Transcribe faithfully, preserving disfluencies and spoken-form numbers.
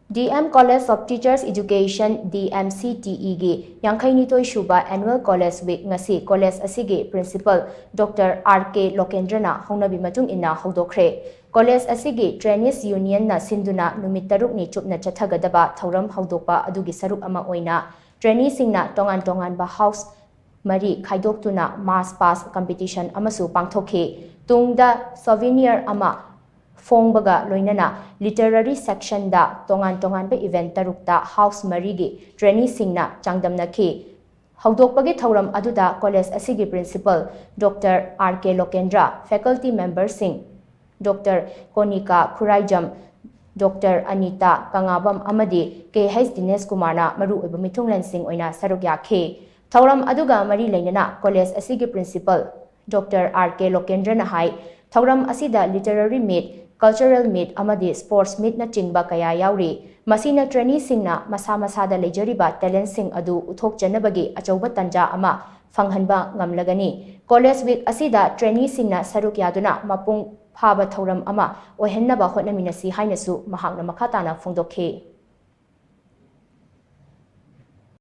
D M College of Teachers Education, D M C T E ꯒꯤ ꯌꯥꯡꯈꯩꯅꯤꯊꯣꯏ ꯁꯨꯕ Annual College Week ꯉꯁꯤ college ꯑꯁꯤꯒꯤ Principal Doctor R K ꯂꯣꯀꯦꯟꯗ꯭ꯔꯅ ꯍꯧꯅꯕꯤ ꯃꯇꯨꯡ ꯏꯟꯅ ꯍꯧꯗꯣꯛꯈ꯭ꯔꯦ꯫ College ꯑꯁꯤꯒꯤ Trainees Unionꯅ ꯁꯤꯟꯗꯨꯅ ꯅꯨꯃꯤꯠ ꯇꯔꯨꯛꯅꯤ ꯆꯨꯞꯅ ꯆꯠꯊꯒꯗꯕ ꯊꯧꯔꯝ ꯍꯧꯗꯣꯛꯄ ꯑꯗꯨꯒꯤ ꯁꯔꯨꯛ ꯑꯃ ꯑꯣꯏꯅ traineeꯁꯤꯡꯅ ꯇꯣꯉꯥꯟ ꯇꯣꯉꯥꯟꯕ house ꯃꯔꯤ ꯈꯥꯏꯗꯣꯛꯇꯨꯅ march past competition ꯑꯃꯁꯨ ꯄꯥꯡꯊꯣꯛꯈꯤ꯫ ꯇꯨꯡꯗ souvenir ꯑꯃ ꯐꯣꯡꯕꯒ ꯂꯣꯏꯅꯅ literary sectionꯗ ꯇꯣꯉꯥꯟ ꯇꯣꯉꯥꯟꯕ event ꯇꯔꯨꯛꯇ house ꯃꯔꯤꯒꯤ traineeꯁꯤꯡꯅ ꯆꯥꯡꯗꯝꯅꯈꯤ꯫ ꯍꯧꯗꯣꯛꯄꯒꯤ ꯊꯧꯔꯝ ꯑꯗꯨꯗ college ꯑꯁꯤꯒꯤ Principal Doctor R K ꯂꯣꯀꯦꯟꯗ꯭ꯔ, faculty memberꯁꯤꯡ Doctor ꯀꯣꯅꯤꯀꯥ Khuraijam, Doctor Anita ꯀꯉꯥꯕꯝ ꯑꯃꯗꯤ K H ꯗꯤꯅꯦꯁ ꯀꯨꯃꯥꯔꯅ ꯃꯔꯨꯑꯣꯏꯕ ꯃꯤꯊꯨꯡꯂꯦꯟꯁꯤꯡ ꯑꯣꯏꯅ ꯁꯔꯨꯛ ꯌꯥꯈꯤ꯫ ꯊꯧꯔꯝ ꯑꯗꯨꯒ ꯃꯔꯤ ꯂꯩꯅꯅ college ꯑꯁꯤꯒꯤ Principal Doctor R K ꯂꯣꯀꯦꯟꯗ꯭ꯔꯅ ꯍꯥꯏ, ꯊꯧꯔꯝ ꯑꯁꯤꯗ literary meet, cultural meet ꯑꯃꯗꯤ sports meetꯅꯆꯤꯡꯕ ꯀꯌꯥ ꯌꯥꯎꯔꯤ꯫ ꯃꯁꯤꯅ traineeꯁꯤꯡꯅ ꯃꯁꯥ ꯃꯁꯥꯗ ꯂꯩꯖꯔꯤꯕ talentꯁꯤꯡ ꯑꯗꯨ ꯎꯠꯊꯣꯛꯆꯅꯕꯒꯤ ꯑꯆꯧꯕ ꯇꯥꯟꯖꯥ ꯑꯃ ꯐꯪꯍꯟꯕ ꯉꯝꯂꯒꯅꯤ꯫ College Week ꯑꯁꯤꯗ traineeꯁꯤꯡꯅ ꯁꯔꯨꯛ ꯌꯥꯗꯨꯅ ꯃꯄꯨꯡ ꯐꯥꯕ ꯊꯧꯔꯝ ꯑꯃ ꯑꯣꯏꯍꯟꯅꯕ ꯍꯣꯠꯅꯃꯤꯟꯅꯁꯤ ꯍꯥꯏꯅꯁꯨ ꯃꯍꯥꯛꯅ ꯃꯈꯥ ꯇꯥꯅ ꯐꯣꯡꯗꯣꯛꯈꯤ꯫